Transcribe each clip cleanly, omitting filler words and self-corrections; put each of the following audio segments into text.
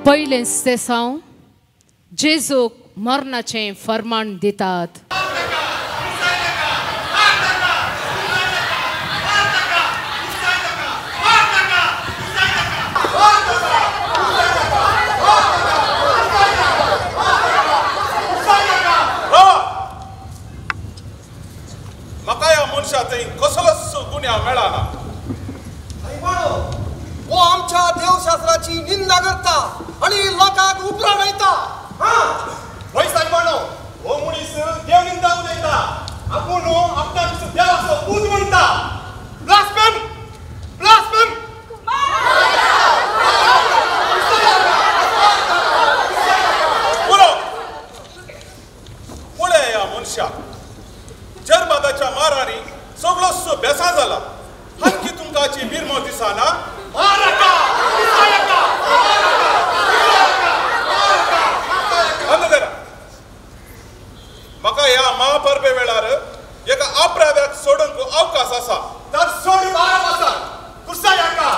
पयलें सेसांव जेजूक मरणाचें फर्मान दितात. म्हाका ह्या मनशा थंय कसलोच गुन्यांव मेळना. हो आमच्या देवशास्त्राची निंदा करता आणि लोकांक उपराणयता. हय सायबानो, हो मनीस देव निंदा उलयता. आपूण आपणाक देवाचो पूत म्हणटा. Blaspheme, blaspheme. पुरो पळय ह्या मनशाक जर्मादाच्या मारांनी सगळोच बेसा जाला. हांकी तुमकां बिरमो दिसना? म्हाका ह्या महापरबे वेळार एका अपराध्याक सोडूंक अवकाश आसा. तर सोड आसा कुर्सायाका.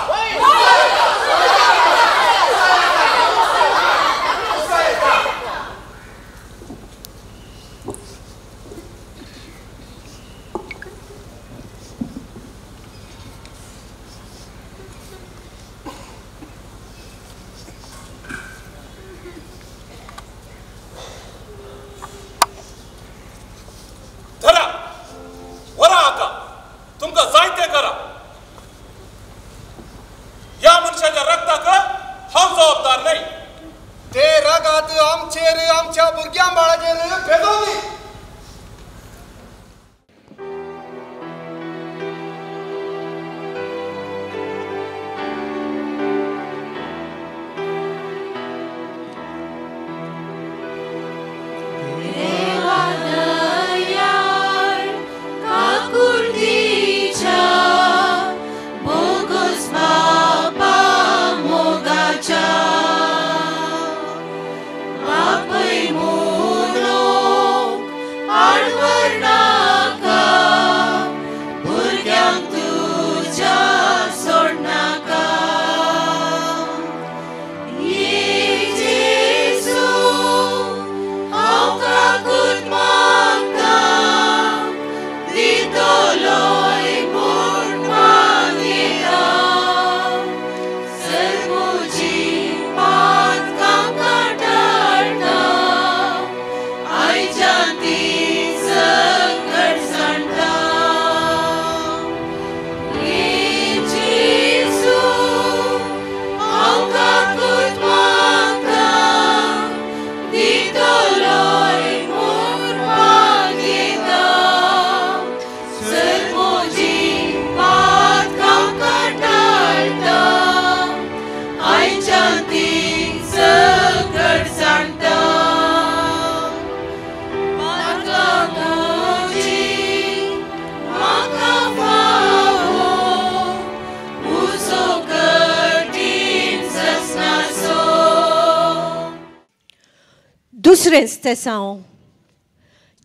दुसरें तेसांव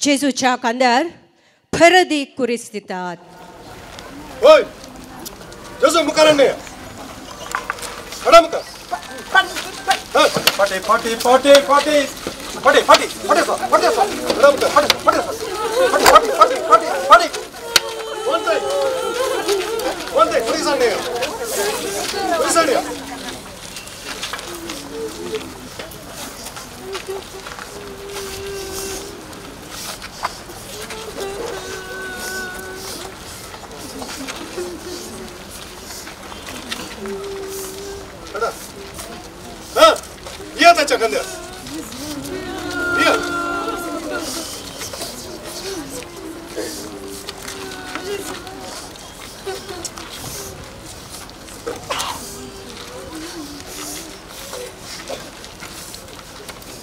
जेजूच्या खांद्यार फरदी कुरीस दितात. ओय जेजू मुखार खडा मुखार. फाटी फाटी फाटी फाटी फाटी फाटी फाटी फाटी खडा मुखार फाटी फाटी फाटी फाटी फाटी फाटी. वंते वंते कुरीस कुरीस. या त्याच्या खांद्यार या.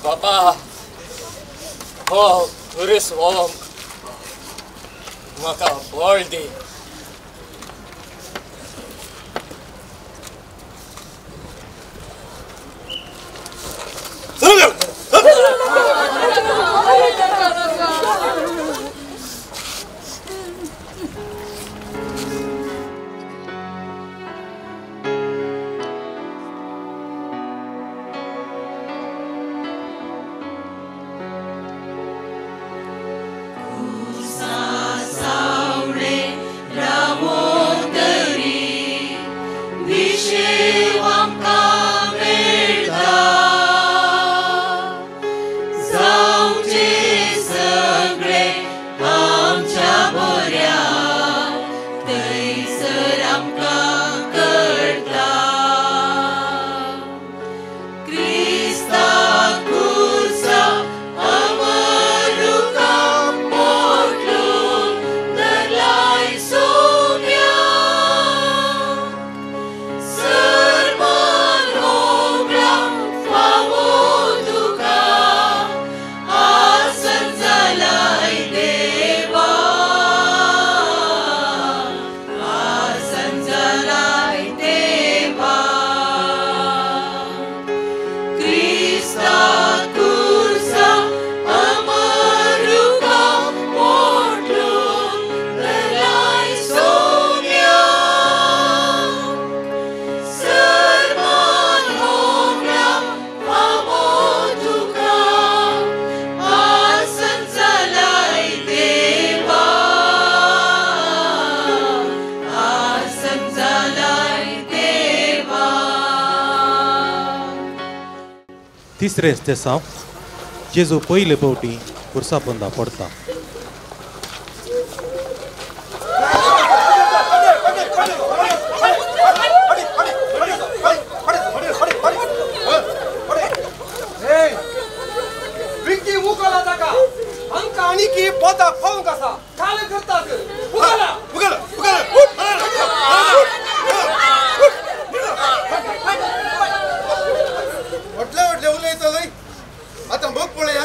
बाबा हो खुरीस व्होरोंक म्हाका बळ दी. आमकां करता. क्रिस्ता खुर्सा अमरुका पोटलून धरलाय सोम्या, सरमान होगळा फावो तुका आसन जालाय देवा, आसन जालाय देवा. क्रिस्ता खुर्सा अमरुका पोटलून धरलाय सोम्या, सरमान होगळा फावो तुका आसन जालाय देवा, आसन जालाय देवा. तिसरें तेसांव जेजू पयले फावटी पुरसा पोंदा पडता. विंकी उकला ताका आमकां आनीक पोता पावंक आसा, काल करतात. उकला उगल उगल. व्हडले व्हडले उलयतलोय आतां बघ पळया.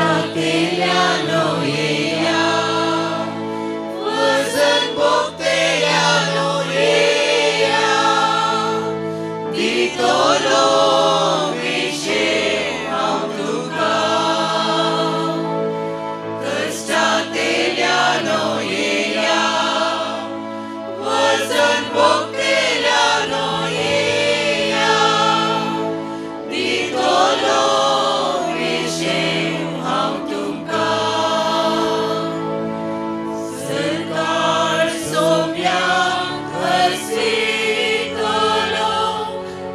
कुस्तातेल्यानो येया, वजन भोगतेल्यानो येया, दितलो विशें हांव तुका. कश्टातेल्यानो येया, वजन भोगतेल्यानो येया, दितलो विशें हांव तुमकां. सरकार सोम्याक हरसितलो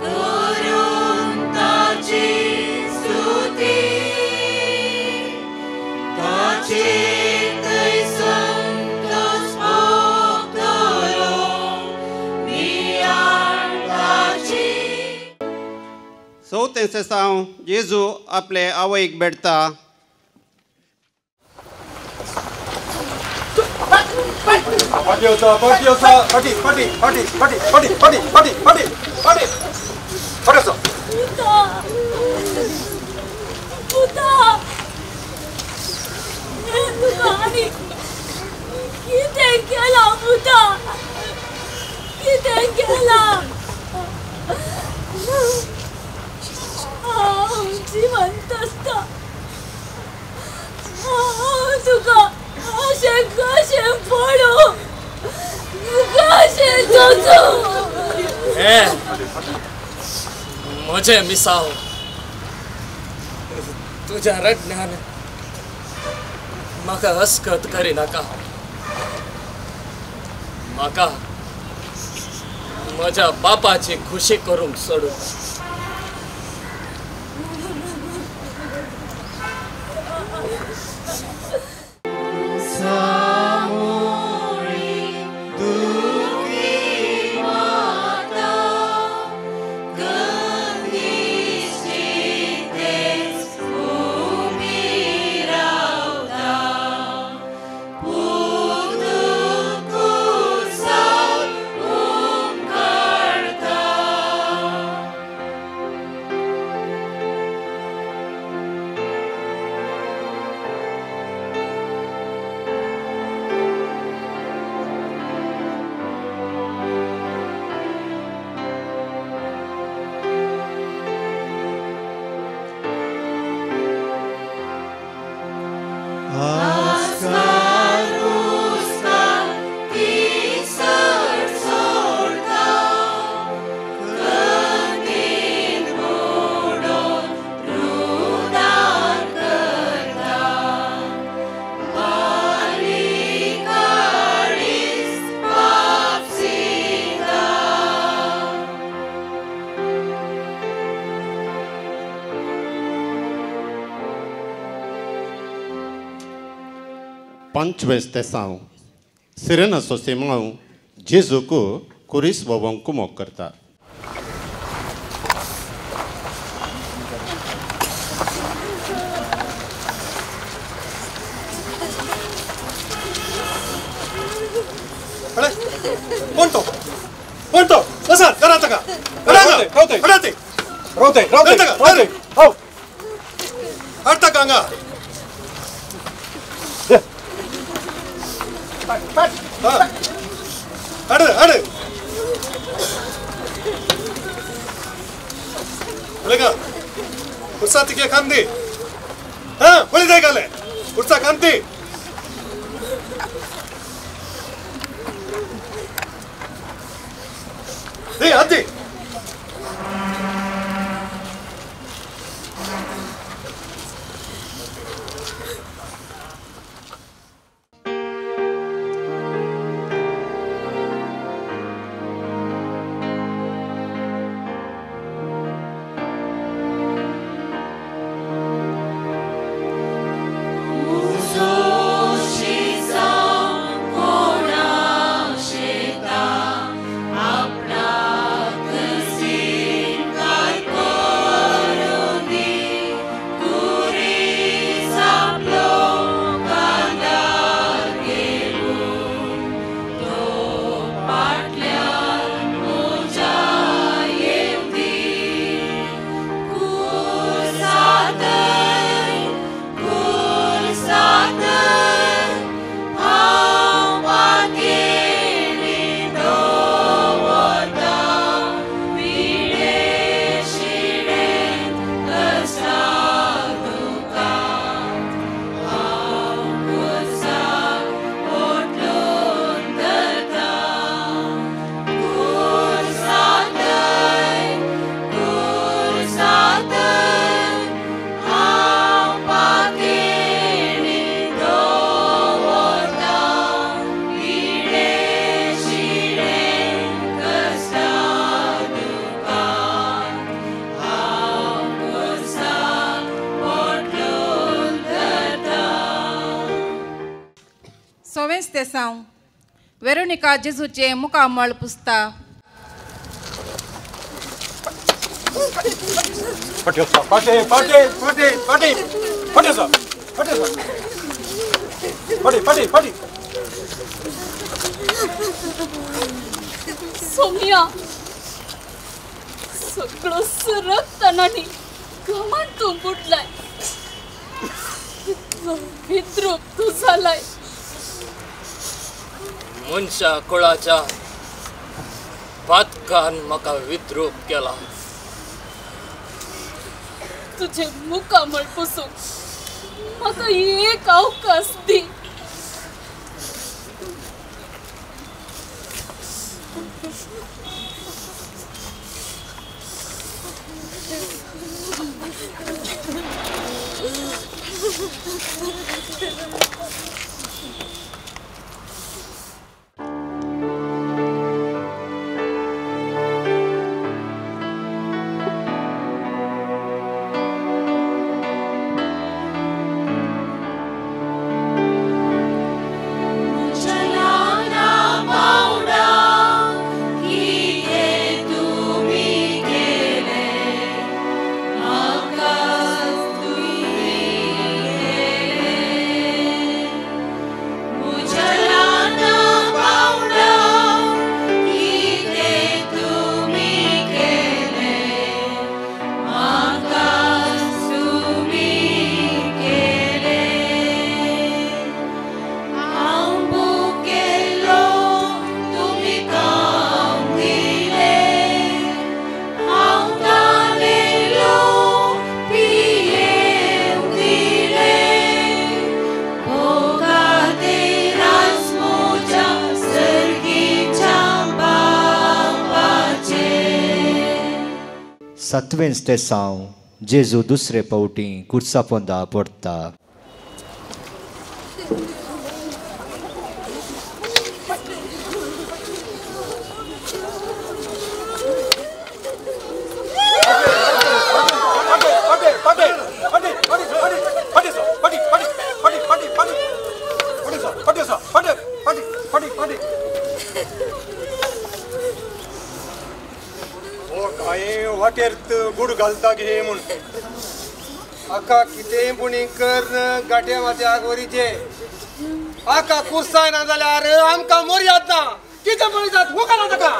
करून ताची स्तुती, ताचे थंय संतोष भोगतलो नियाळ ताची. चवथें सेसांव जेजू आपले आवयक भेटता. फाटी वचा, फाटी वचा, फाटी फाटी फाटी फाटी फाटी फाटी फाटी फाटी फाटी फाटी वचा. पुता, पुता, तुका आनी कितें केलां पुता, कितें केलां? हांव जिवंत आसता हांव तुका अशें कशें पडूं, कशें सोसूं? हे म्हजें मिसांव, तुज्या रडण्यान म्हाका अस्कत करिनाका. म्हाका म्हज्या बापाची खुशी करूंक सोडूं. सामोळी दुखी माता, गंधीची तेच उबी रावता, पूत कुर्साक उमकळता. पांचवें तेसांव सिरेनाचो सिमांव जेजूक कुरीस व्होवंक कुमोक करता. कोण तो? कोण तो? वसार घरात का? रावते रावते रावते रावते हो हाडटा का हांगा? हाड हाड पळय कुर्सा तिगे खांदी. हां पळय जाय घाले कुर्सा खांदी. Hey, Adi! Veronica जेजूचें मुखामळ पुसता. सोमिया सगळो रक्तानानी घामान तूं बुडलाय. इतलो विद्रूप तूं जालाय. मनशा कुळाच्या पातकान म्हाका विद्रूप केला. तुझे मुखामळ पुसूंक म्हाका एक अवकाश दी. सातवें तेसांव जेजू दुसरे पावटी कुर्सा पोंदा पडटा. हांवें वाटेर गुड घालता घे म्हूण. आका कितेंय पुणी कर गाठे वाट्याक वरीचे. आका कुर्साय ना जाल्यार आमकां मर्याद ना. कितें पळयतात मुखार ताका.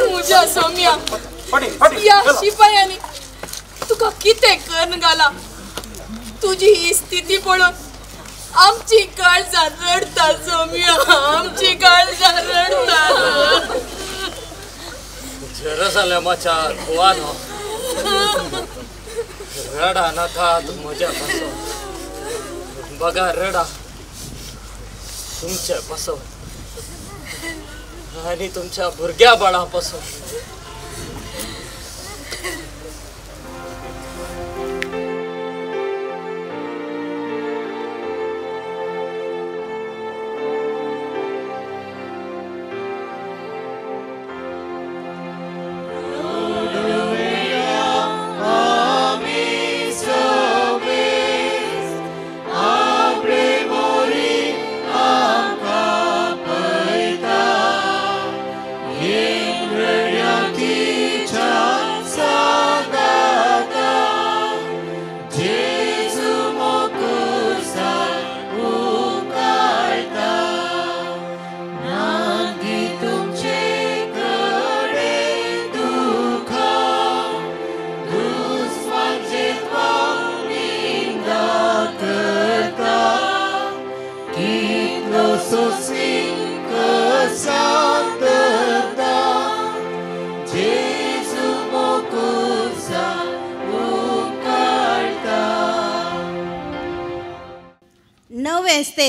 म्हज्या सोम्या, ह्या शिपायांनी तुका कितें करून घाला. तुजी ही स्थिती पळोवन आमची काळजां रडटा सोम्या, आमची काळजां रडटा. जेरुसलेमाच्या घोवानो, रडा नाकात म्हज्या पासून, बघा रडा तुमचे पासून आनी तुमच्या भुरग्या बाळा पासून.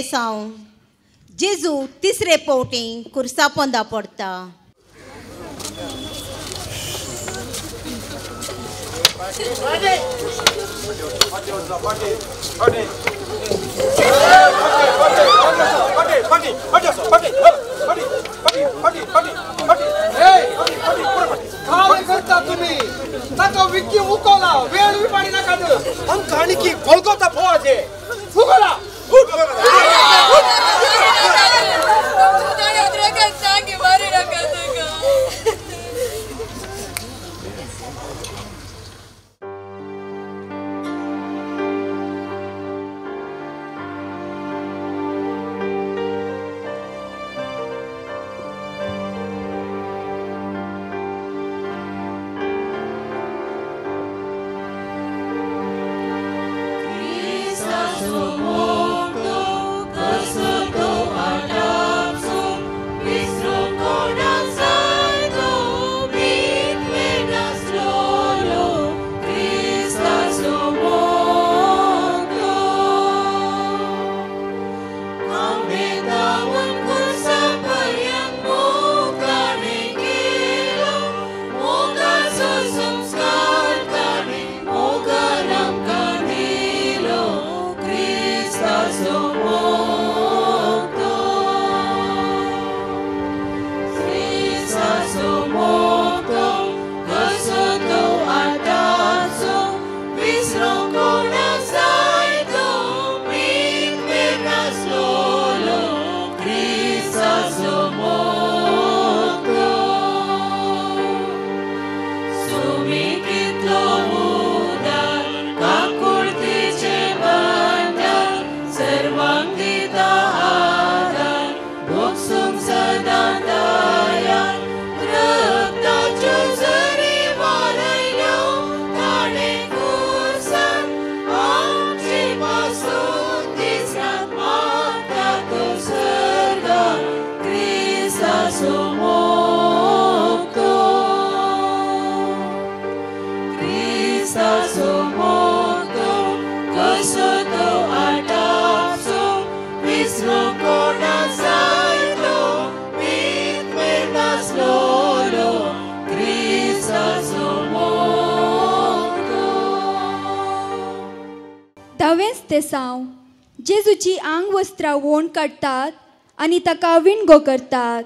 साव जेजू तिसरे पवटी कुर्सा पोंदा पडता. काय करता तुम्ही? ताका विकी उकोला वेळ बी पाडी नाकात. आमकां आनी गोलगोता पोवाचे उकोला. Cristo क्रिस्ताचो मोग कसो तो आटापसो विसरो कोणा जायतो मीत मेनासलोलो क्रिस्ताचो मोग. धावेंच तेसांव जेजूची आंग वस्त्रां वोण काडटात आनी ताका विणगो करतात.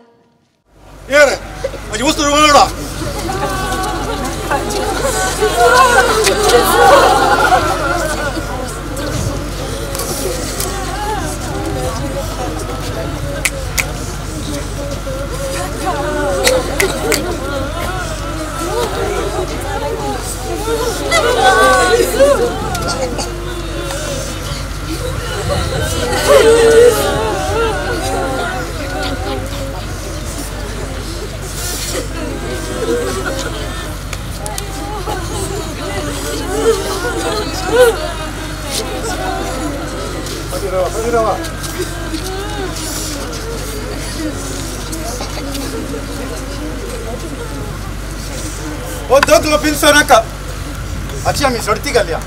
ओ दगलो पिनसो नाका हाची आमी सडती घालया.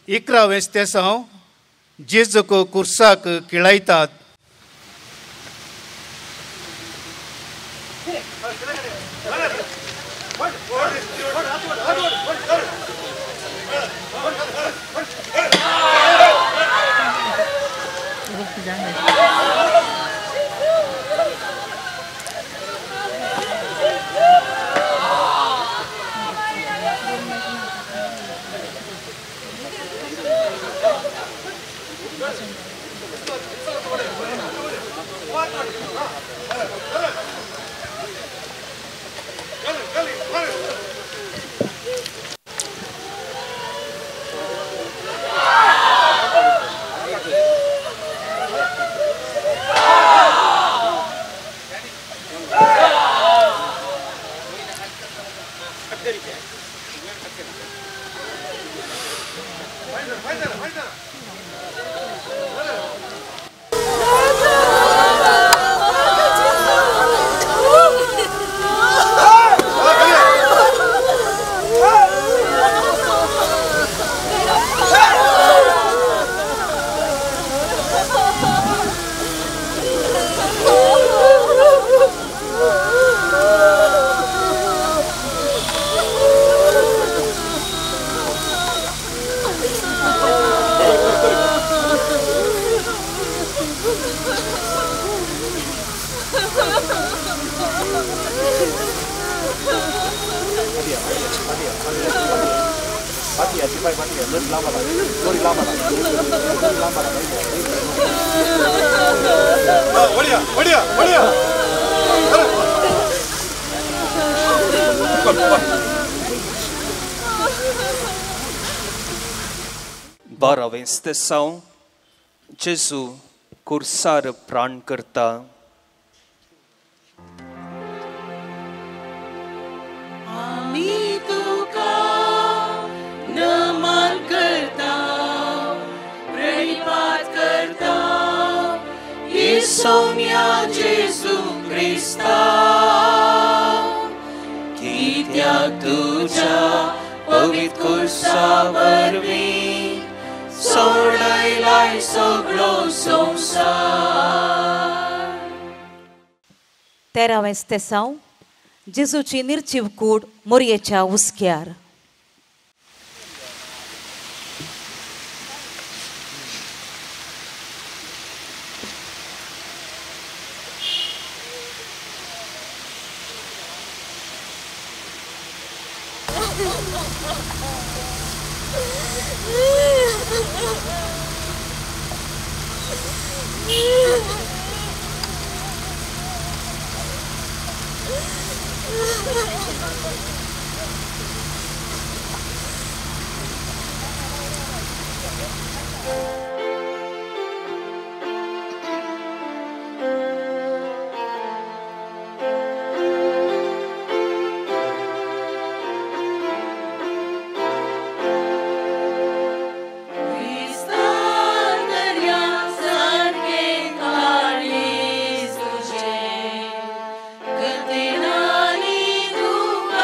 इकरावें तेसांव जेजूक कुर्साक किळायतात. बारावें तेसांव जेजू कुर्सार प्राण करता. आमी तुका नमन करता, प्रणिपात करता, येसोम्या जेजू क्रिस्ता. की कित्याक तुज्या पवित्र कुर्सा वरवीं सोडयलाय सगळो संवसार. 13वें स्तेसांव जेजूची निर्जीव कूड मोरयेच्या हुस्क्यार. सारकें काळीज तुजें, कथेनानी दुकां.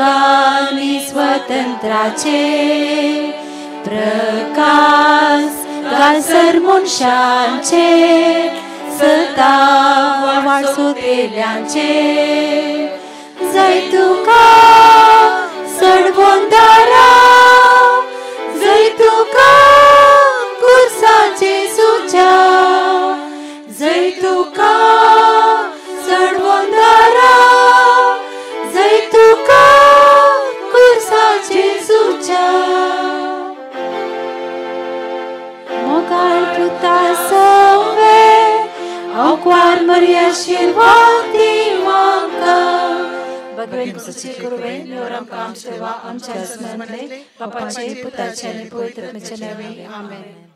आनी स्वतंत्राचे प्रकाश गासर मनशांचे सता वाडसोतेल्यांचे जय तुका सडबोंदारा जय तुका कुर्सा जेजूच्या जय तुका सडबोंदारा जय तुका कुर्सा जेजूच्या मोगाळ पुता सवे अवक्वार मरिया शिरवाती माका भगवेन कुसाचे कुरवे निवराम काम सेवा आमच्या आसमानांतले बापाचे पुताचे आनी पवित्र आत्म्याच्या नांवान आमेन.